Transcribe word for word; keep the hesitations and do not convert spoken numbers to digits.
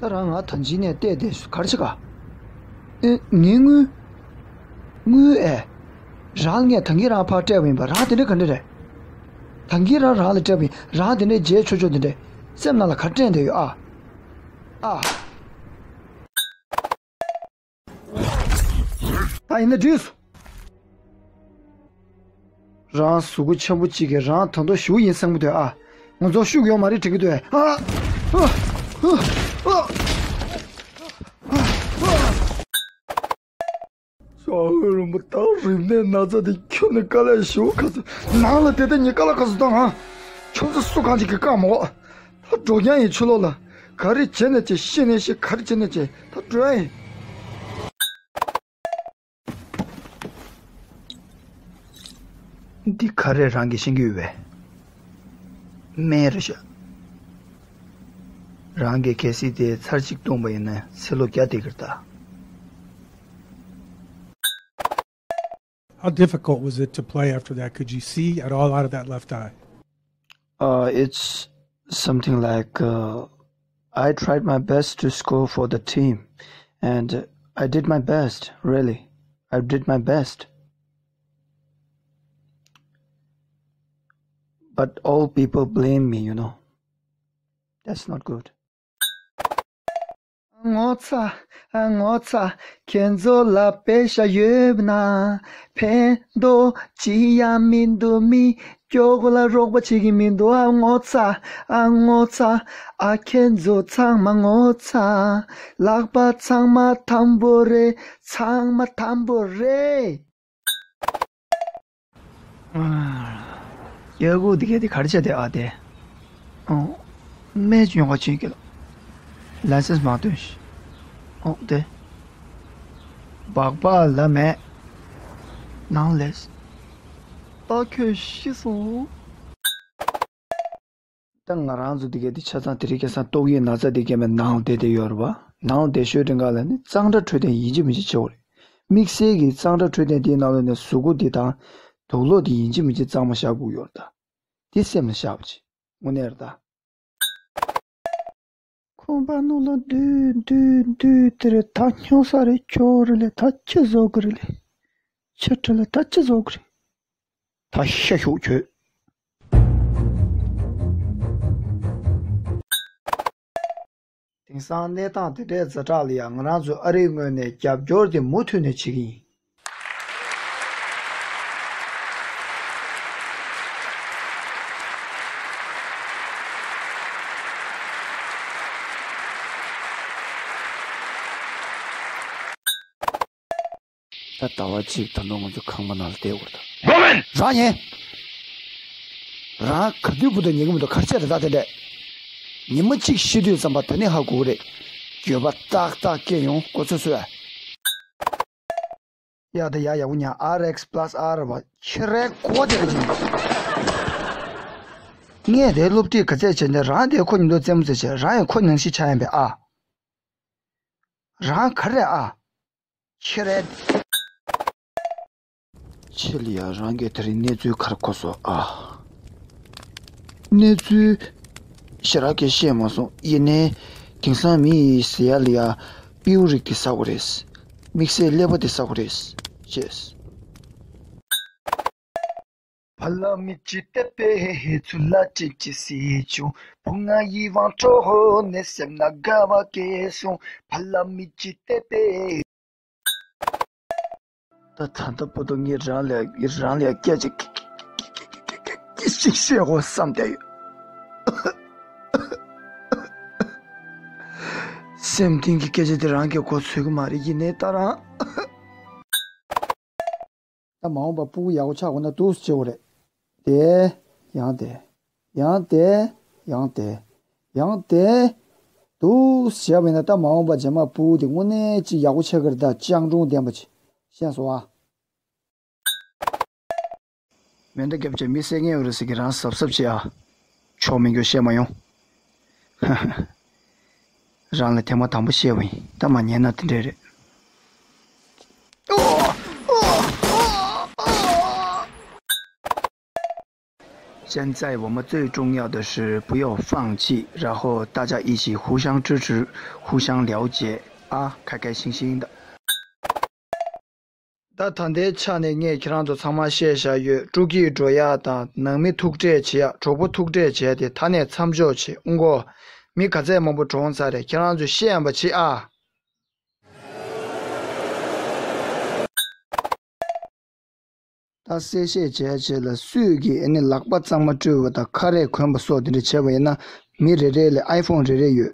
ད་རང་ང་ཐང་ཆེན་ནས་བལྟས་བསྡད་ག་རེ་བྱེད་ག་ཨེ། ངའི་དངུལ། དངུལ་ཨེ། རང་ལ་ངས་ཐང་གིས་རང་ཕར་སྤྲད་པ་ཡིན་པ། རང་དེ་འདྲ་ག་འདྲ་རེད། ཐང་གིས་རང་རང་ལ་སྤྲད་པ་ཡིན། རང་དེ་འདྲ་བརྗེད་ཆོག་ཆོག་དེ་འདྲ་སེམས་ནང་ལ་ག་རེ་དྲན་བསྡད་ཡོད་ཨ། ཨ། ད་ཡིན་ན་འགྲིག་སོང་། རང་གཟུགས་པོ་ཆེན་པོ་གཅིག་གིས་རང་ད་དུང་ཞུ་ཡིན་སེམས་ཀྱི་འདུག་ཨ། ང་ཚོ་ཤུགས་ཡོད་མ་རེད་དྲན་གྱི་འདུག་ཨ། ཨ། ཨ། ཨ། ཤ་འོད་རིང་པོ། ད་རིམས་ནད་ན་ཚ་དེ་ཁྱོན་ནས་དཀའ་ལས་ཞེ་པོ་ཁག་སོང་། ནང་ལ་བསྡད་དེ་ངས་དཀའ་ལས་ཁག་སོང་། ད་ང་ཁྱོད་ཚོ་སུ་གང་ཅིག་གིས་བཀག་མ་དགོས། ད་འགྲོ་རྐྱང་ཡིན། ཕྱི་ལོགས་ལ་ག་རེ་བྱས་ནས་བྱས། ཤི་ནས་ཤི། ག་རེ་བྱས་ནས་བྱས། ད་འགྲོ་ཡ་ཡིན། འདི་ག་རེ་རང་གིས་ཤེས་ཀྱི་ཡོད་པས། སྨན་རེད་ཤག་རང་གི་གལ་སྲིད་དེ་ཚར་གཅིག་བཏུངས་པ་ཡིན་ན་ཚེ་ལོ་བརྒྱ་བསྡད་ཀྱི་རེད་ད། How difficult was it to play after that? Could you see at all out of that left eye? Uh, it's something like, uh, I tried my best to score for the team, and I did my best, really. I did my best. But all people blame me, you know. That's not good. ངོ་ཚ། ངོ་ཚ། ཁྱེད་ཚོ་ལ་པེ་ཤ་ཡོད་ན་ཕན་ཐོགས་ཅི་ཡང་མི་འདུག་མི་སྐྱོ་པོ་ལ་རོགས་པ་བྱེད་ཀྱི་མི་འདུག་ཨ་ངོ་ཚ། ཨ་ངོ་ཚ། ཨ་ཁྱེད་ཚོ་ཚང་མ་ངོ་ཚ། ལག་པ་ཚང་མ་དམ་པོ་རེད། ཚང་མ་དམ་པོ་རེད། ཨ། ཡ་གུ་འདི་གས་དེ་ག་རེ་བྱས་ཏེ་ཨ་དེ། ཨོ། སྨན་ཅིག་ཉོ་ག་ཕྱིན་གྱི་ལ། ལའི་སེན་སི་མ་སྟོན་ཤིག་ཨོ་དེ། སྦག་སྦག་ལ་མེད། ནང་ལས། ད་ཁྱོད་ཤི་སོང་། ད་ང་རང་ཚོ་འདི་གས་འདི་ཆ་ཚང་དེ་རིང་ཁ་སང་ཏོག་དབྱིབས་ན་ཚ་འདི་གས་མེད་ནང་བསྡད་དེ་ཡོད་རེད་པ། ནང་བསྡད་ཤོས་རིང་ག་ལ་ནི་གཙང་སྦྲ་འཕྲོད་བསྟེན་ཡིན་གཅིག་མིན་གཅིག་བྱེད་དགོས་རེད། དམིགས་བསལ་གྱི་གཙང་སྦྲ་འཕྲོད་བསྟེན་འདིའི་ནང་ལོགས་ནས་གཟུགས་པོ་འདི་དང་དུག་ལོག་འདི་ཡིན་གཅིག་མིན་གཅིག་གཙང་མ་བཞག་དགོས་ཡོད་རེད་ད། འདི་སེམས་ལ་བཞག་པ་བྱེད། དངོས་གནས་རེད་ད། ཁང་པ་ནང་ལ་འདུས་འདུས་འདུས་དེ་རེད། ད་སྨྱོ་ས་རེད། ཁྱོ་རེད་ལེ། ད་ཅི་བཟོ་གི་རེད་ལེ། ཆི་ཁྲི་ལེ། ད་ཅི་བཟོ་གི་རེད། ད་ཤ་ཤོག་ཁྱོད། དེང་སང་གནས་སྟངས་དེ་འདྲའི་ཛ་དྲག་ལ་ཡང་ང་རང་ཚོ་ཨ་རིའི་ངོས་ནས་རྒྱབ་སྐྱོར་དེ་མུ་མཐུད་ནས་བྱེད་ཀྱི་ཡིན། ད་ཟླ་བ་གཅིག་ད་དུང་ང་ཚོ་ཁང་པ་ནང་ལ་བསྡད་དགོས་རེད་ད། མོ་མེན། རང་ཡིན། རང་ག་དུས་བུ་དང་ཉལ་གི་མི་འདུག་ག་རེ་བྱས་རེད་ད་དེ་འདྲས། ཉི་མ་གཅིག་ཤི་དུས་ཙམ་པ་དེ་ནས་ཧ་གོ་གི་རེད། འགྱོད་པ་ཏག་ཏག་སྐྱེ་ཡོང་། མགོ་ཚོས་སོས། ཡ་ད་ཡ་ཡག་པོ་ཉན། ཨར་ཨེགས་པ་ལ་སི་ཨར་བ་ཁྱེད་རའི་མགོ་དེ་ག་ཅིག་རེད། ངས་དེ་སློབ་ཁྲིད་ག་ཚད་བྱས་ནས་རང་དེ་ཁོ་མཉམ་དུ་རྩེད་མོ་རྩེ་བྱས། རང་ཡང་ཁོ་ནང་བཞིན་ཆགས་ཡིན་པས་ཨ། རང་ག་རེ་ཨ། ཁྱེད་རེད། ཆེ་ལི་ཡ་རང་གིས་དེ་རིང་གནས་ཚུལ་ག་རེ་གོ་སོང་ཨ། གནས་ཚུལ་ཞེ་དྲག་གི་ཤེས་མ་སོང་། ཡིན་ནའི་དེང་སང་མི་ཡི་ཟེར་ཡ་ལ་ཡ་སྤྲེའུ་རིགས་དེ་ཟ་དགོས་རེད། དམིགས་བསལ་ཀླད་པ་དེ་ཟ་དགོས་རེད་ཅེས། ད་ད་ལྟ་བར་དུ་ངས་རང་ལ་རང་ལ་སྐད་ཆ་ཅིག་བཤད་དགོས་བསམ་བསྡད་ཡོད། སེམས་གཏིང་གི་སྐད་ཆ་དེ་རང་གིས་གོ་ཚོད་ཀྱི་མ་རེད། ཡིན་ནའི་ད་རང་ད་མ་འོངས་པ་སྤུ་གུ་ཡག་པོ་ཆགས་དགོས་ན་འདུག་སེ་བྱེད་དགོས་རེད། དེ། ཡང་དེ། ཡང་དེ། ཡང་དེ། ཡང་དེ། འདུག་སེ་བྱས་པ་ཡིན་ན་ད་མ་འོངས་པ་རྗེས་མ་སྤུ་གུ་དེ་དངོས་གནས་ཅིག་ཡག་པོ་ཆགས་ཀྱི་རེད། ད་སྤྱང་གྲུང་ལྡན་པ་ཅིག་ཤེས་སོང་ཨ། མེ་མདའ་བརྒྱབ་བྱས་མི་བསད་མཁན་ཡོད་རེད་ཟེར་གྱི་རང་གཟབ་གཟབ་བྱེད་ཨ། ཆོག་མི་འགྱོ་བཤད་མ་ཡོང་། ཧ་ཧ། རང་ལ་ཐེངས་མ་དང་པོ་བཤད་པ་ཡིན། ད་མ་ཉན་ན་དེ་འདྲས་རེད། 现在我们最重要的是不要放弃，然后大家一起互相支持，互相了解啊，开开心心的。ད་ད་ལྟའི་ཆ་ནས་ངས་ཁྱེད་རང་ཚོ་ཚང་མ་བཤད་བཞག་ཡོད། སྤྲོ་སྐྱིད་འགྲོ་ཡག་དང་ནང་མི་ཐུག་འཕྲད་བྱེད་ཡག་གྲོགས་པོ་ཐུག་འཕྲད་བྱེད་ཡག་དེ་ད་ནས་མཚམས་འཇོག་བྱེད་ཨུ་མགོ། མི་ག་ཚད་མང་པོ་གྲོངས་ཚར་རེད། ཁྱེད་རང་ཚོ་ཤེས་ཡོན་པ་བྱེད་ཨ། ད་གསལ་བཤད་བྱས་བྱས་ལ་སུས་ཀྱིས་ཨ་ནི་ལག་པ་གཙང་མ་བཀྲུས་པ་དང་ཁ་རས་གོན་པ་སོགས་དེ་འདྲ་བྱས་པ་ཡིན་ན་མི་རེ་རེ་ལ་ཨའི་ཕོན་རེ་རེ་ཡོད།